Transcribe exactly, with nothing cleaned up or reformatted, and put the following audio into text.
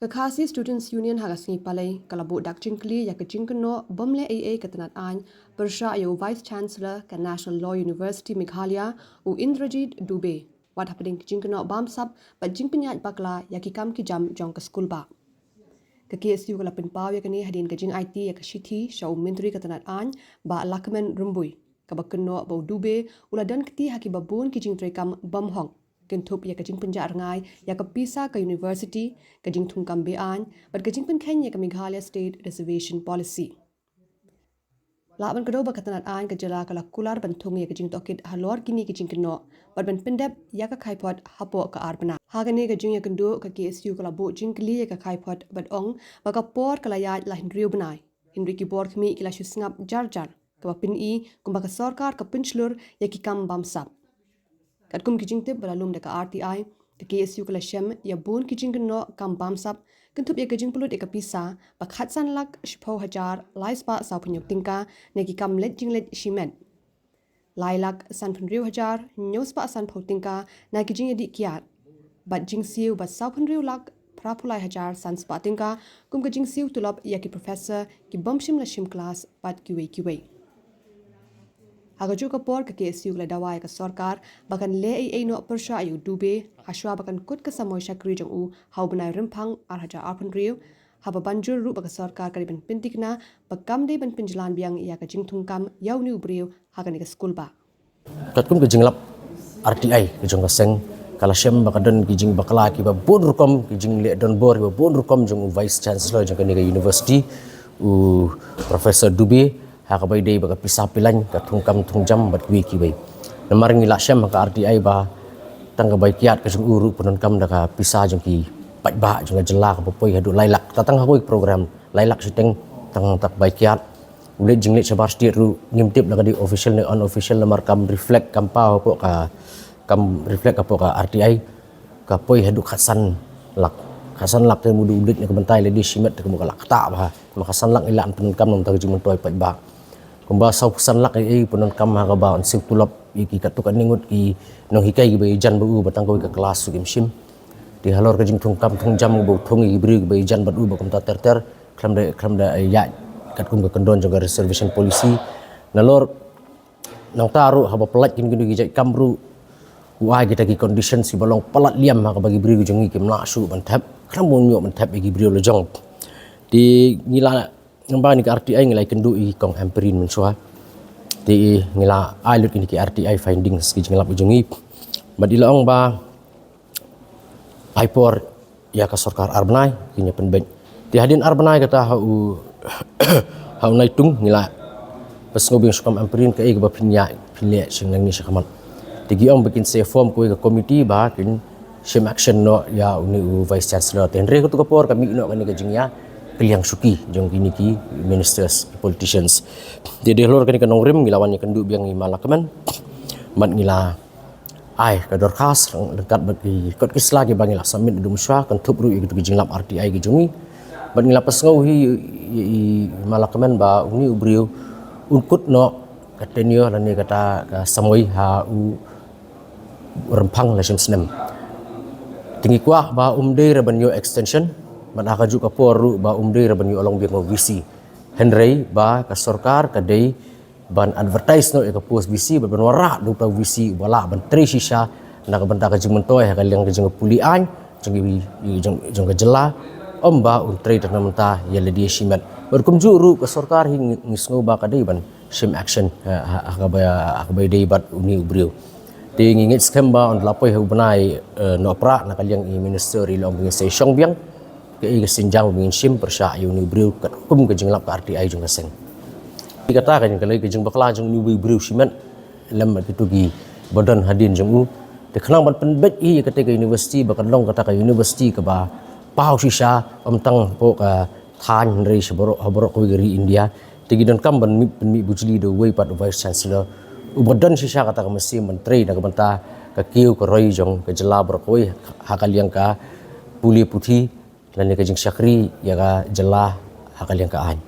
Ka Khasi Students Union ha ka sngi Palei ka la buh dak jingkylli ïa ka jingkynnoh bym leh ei ei ka tnat aiñ pyrshah ïa u Vice Chancellor ka National Law University Meghalaya, u Indrajit Dubey, wat hapdeng ka jingkynnoh bamsap bad jingpynïaid bakla ïa ki kam ki jam jong ka skulbah. Ka K S U ka la pynpaw ïa kane hadien ka jingaiti ïa ka shithi sha u Myntri ka tnat aiñ, Bah Lahkmen Rymbui, kaba kynnoh ba u Dubey u la don kti ha kiba bun ki jingtreikam bymhok, kynthup ïa ka jingpynjah rngai ïa ka pisa ka university, ka jingthungkam be-aiñ bad ka jingpynkheiñ ïa ka Meghalaya State Reservation Policy. Lah ban kdew ba ka tnat aiñ ka jylla ka la kular ban thung ïa ka jingtohkit halor kine ki jingkynnoh bad ban pyndep ïa ka khaiphod hapoh ka ar bnai. Ha kane ka jingïakynduh, ka K S U ka la buh jingkylli ïa ka khaiphod bad ong ba ka por ka la ïaid la hynriew bnai, hynrei ki bor khmih ki la shu sngap jar jar, kaba pyni kumba ka sorkar ka pynshlur ïa ki kam bamsap. Katkum ki jingtip ba la lum da ka R T I, ka K S U ka la shem ïa bun ki jingkynnoh kam bamsap, kynthup ïa ka jingpynlut ïa ka pisa ba khatsan lak shiphew hajar lai spah sawphew hynñiew tyngka na ki kam leit jingleit shimet, lai lak sanphew hynriew hajar hynñiew spah sanphew tyngka na ki jingïadih kiad, bad jingsiew ba sawphew hynriew lak phraphew lai hajar san spah tyngka kum ka jingsiew tulop ïa ki professor, ki bym shym la shim klas bad kiwei kiwei. Ha kajuh ka por, ka K S U ka la dawa ïa ka sorkar ba kan leh ei ei noh pyrshah ïa u Dubey hashwa ba kan kut ka samoi shakri jong u ha u bnai Rymphang ar hajar arphew hynriew, haba ban jur ruh ba ka sorkar ka dei ban pynthikna ba kam dei ban pynjlan biang ïa ka jingthungkam ïa une u briew ha kane ka skulbah. Katkum ka jinglap R T I ka jong ka seng ka la shem ba ka don ki jingbakla kiba bun rukom, ki jingleh donbor kiba bun rukom jong u Vice Chancellor jong kane ka university, u Professor Dubey, ha kaba ïadei bad ka pisa pilan, ka thungkam thungjam bad kiwei kiwei. Namar ngi la shem ha ka R T I ba tang ka bai kiad ka jong u ruh pyndonkam da ka pisa jong ki paidbah jong ka jylla kaba poi haduh lai lak. Tang ha kawei ka program lai lak shiteng tang ha ka bai kiad. U leit jingleit shabar state ruh ngim tip la ka dei official ne unofficial namar kam reflect, kam paw hapoh ka, kam reflect hapoh ka R T I. Ka poi haduh khatsan lak. Khatsan lak te mut u leit na ka bynta lei dei shimet te ka mut ka la ktah bha. Namar khatsan lak ngi lah ban pyndonkam na ka bynta ka jingmyntoi paidbah. Kumba sawphew san lak ei ei pyndonkam ha kaba un siew tulop ïa ki katto katne ngut ki nonghikai kiba ïajan bad u ba tang kawei ka klas ruh kim shim. Te halor ka jingthungkam thungjam ba u thung ïa ki briew kiba ïajan bad u ba kumta ter ter, khlem da, khlem da ïaid katkum ka kyndon jong ka reservation policy. Nalor nangta ruh haba pyllait kine kine ki jait kam ruh u ai kita ki conditions kiba long palat liam ha kaba ki briew ki jong ngi kim lah shuh ban thep, khlem bun ïoh ban thep ïa ki briew la jong. Te ngi la, nangba kane ka R T I ngi la ïakynduh ïa i Kong Ampareen mynshuwa. Te ngi la ai lut kine ki R T I findings, ki jinglap ki jong ngi. Bad i la ong ba ai por ïa ka sorkar ar bnai kin ïa pynbeit. Te hadien ar bnai kata ha u, ha u Naitung ngi la pynsngew biang sha u Kong Ampareen kaei kaba phin ïa, phin leh sha nangne sha khmat. Te ki ong ba kin sa form kawei ka committee ba kin shim action noh ïa une u Vice Chancellor. Te hynrei katto ka por ka mih noh kane ka jingïakylliang shuki jong kine ki ministers, ki politicians. Te dei halor kane ka nongrim ngi la wan ïakynduh biang ïa i Ma Lahkmen bad ngi la ai ka dorkhas ryngkat bad ki kot ki sla kiba ngi la submit naduh mynshuwa, kynthup ruh ïa kito ki jinglap R T I ki jong ngi. Bad ngi la pynsngew hi ïa i Ma Lahkmen ba une u briew un kut noh ka tenure lane kata ka samoi ha u Rymphang la shim snem. Te ngi kwah ba um dei re ban ïoh extension bad ha kajuh ka por ruh ba um dei re ban ïoh long biang u V C. Hynrei ba ka sorkar ka dei ban advertise noh ïa ka post V C, ban, ban wanrah da uta u V C uba lah ban trei shisha na ka bynta ka jingmyntoi ha ka liang ka jingpule aiñ jong, jong, jong ka jylla, ym ba un trei tang na ka bynta ïa lade shimet. Bad kumjuh ruh ka sorkar hi ngi, ngi sngew ba ka dei ban shim action ha, ha, ha kaba, ha kaba ïadei bad une u briew. Te ngi ngeit skhem ba un da la poi ha u bnai, eh, Nohprah na ka liang i minister i la ong ba ngin sa ïashong biang kaei ka sienjam ba ngin shim pyrshah ïa une u briew katkum ka jinglap ka R T I jong ka seng. Te kata ka jingkylli ka jingbakla jong une u briew shimet lem bad kito kiba don hadien jong u. Te khnang ban pynbeit ïa kata ka university ba kan long kata ka university kaba paw shisha, ym tang hapoh ka thaiñ hynrei sha baroh, ha baroh kawei ka ri India. Te ki donkam ban mih, pynmih bujli da uwei pat u Vice Chancellor uba don shisha kata ka mynsiem ban trei na ka bynta ka kiew ka roi jong ka jylla baroh kawei ha ka liang ka pule puthi lane ka jingshakri ïa ka jylla ha ka liang ka aiñ.